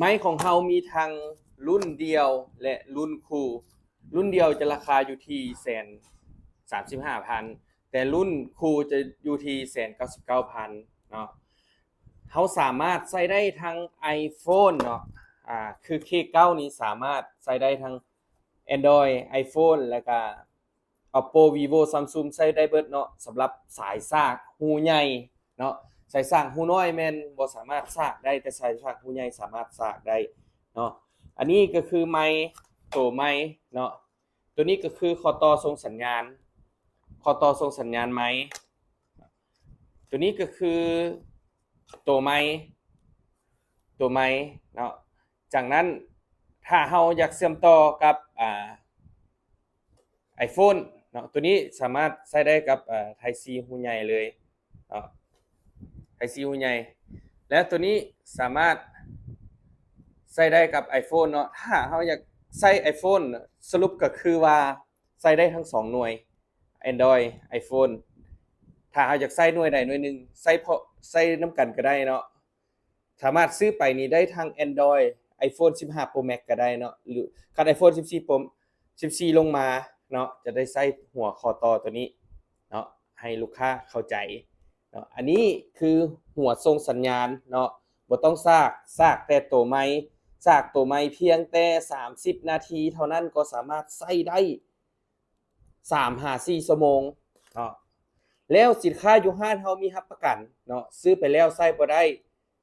ໄມຂອງເຮົາມີທັງລຸ້ນດ່ຽວ ແລະ ລຸ້ນຄູ່. ລຸ້ນດ່ຽວຈະລາຄາຢູ່ທີ່ແສນສາມສິບຫ້າພັນ ແຕ່ລຸ້ນຄູ່ຈະຢູ່ທີ່ແສນເກົ້າສິບເກົ້າພັນເນາະ. ເຮົາສາມາດໃຊ້ໄດ້ທັງ iPhone ເນາະ ອາ ຄື K ເກົ້ານີ້ສາມາດໃຊ້ໄດ້ທັງ Android iPhone ແລ້ວກະ Oppo Vivo Samsung ໃຊ້ໄດ້ເບິດເນາະ. ສຳລັບສາຍສາກຮູໃຫຍ່ເນາະ ສາຍສາກຮູນ້ອຍແມ່ນບໍ່ສາມາດສາກໄດ້ ແຕ່ສາຍສາກຮູໃຫຍ່ສາມາດສາກໄດ້ເນາະ. ອັນນີ້ກໍຄືໄມ ໂຕໄມເນາະ. ໂຕນີ້ກໍຄືຂໍ້ຕໍ່ສົ່ງສັນຍານ ຂໍ້ຕໍ່ສົ່ງສັນຍານໄມ. ໂຕນີ້ກໍຄືໂຕໄມ ໂຕໄມເນາະ. ຈາກນັ້ນ ຖ້າເຮົາຢາກເຊື່ອມຕໍ່ກັບ ອາ iPhone ເນາະ ໂຕນີ້ສາມາດໃຊ້ໄດ້ກັບ ອາ Type C ຮູໃຫຍ່ເລີຍເນາະ Type C ຮູໃຫຍ່. ແລ້ວໂຕນີ້ສາມາດໃຊ້ໄດ້ກັບ iPhone ເນາະ. ຖ້າເຮົາຢາກໃຊ້ iPhone ສະຫຼຸບກໍຄືວ່າໃຊ້ໄດ້ທັງສອງໜ່ວຍ Android iPhone. ຖ້າເຮົາຢາກໃຊ້ໜ່ວຍໃດໜ່ວຍໜຶ່ງ ໃຊ້ເພາະ ໃຊ້ນຳກັນກໍໄດ້ເນາະ. ສາມາດຊື້ໄປນີ້ໄດ້ທັງ Android iPhone ສິບຫ້າ Pro Max ກໍໄດ້ເນາະ ຫຼືຄັນ iPhone ສິບສີ່ Pro ສິບສີ່ ລົງມາເນາະ ຈະໄດ້ໃຊ້ຫົວຂໍ້ຕໍ່ໂຕນີ້ເນາະ ໃຫ້ລູກຄ້າເຂົ້າໃຈເນາະ. ອັນນີ້ຄືຫົວສົ່ງສັນຍານເນາະ ບໍ່ຕ້ອງສາກ ສາກແຕ່ໂຕໄມ ສາກໂຕໄມພຽງແຕ່ສາມສິບນາທີເທົ່ານັ້ນ ກໍສາມາດໃຊ້ໄດ້ ສາມຫາສີ່ຊົ່ວໂມງເນາະ. ແລ້ວສິນຄ້າຢູ່ຮ້ານເຮົາມີຮັບປະກັນເນາະ ຊື້ໄປແລ້ວໃຊ້ບໍ່ໄດ້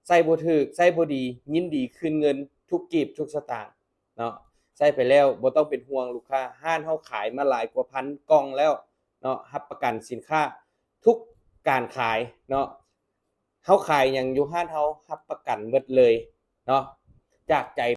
ໃຊ້ບໍ່ຖືກ ໃຊ້ບໍ່ດີ ຍິນດີຄືນເງິນທຸກກີບທຸກສະຕາງເນາະ. ໃຊ້ໄປແລ້ວບໍ່ຕ້ອງເປັນຫ່ວງລູກຄ້າ ຮ້ານເຮົາຂາຍມາຫຼາຍກວ່າພັນກ່ອງແລ້ວເນາະ ຮັບປະກັນສິນຄ້າທຸກການຂາຍເນາະ. ເຮົາຂາຍຫຍັງຢູ່ຮ້ານເຮົາຮັບປະກັນເບິດເລີຍເນາະ ຈາກໃຈ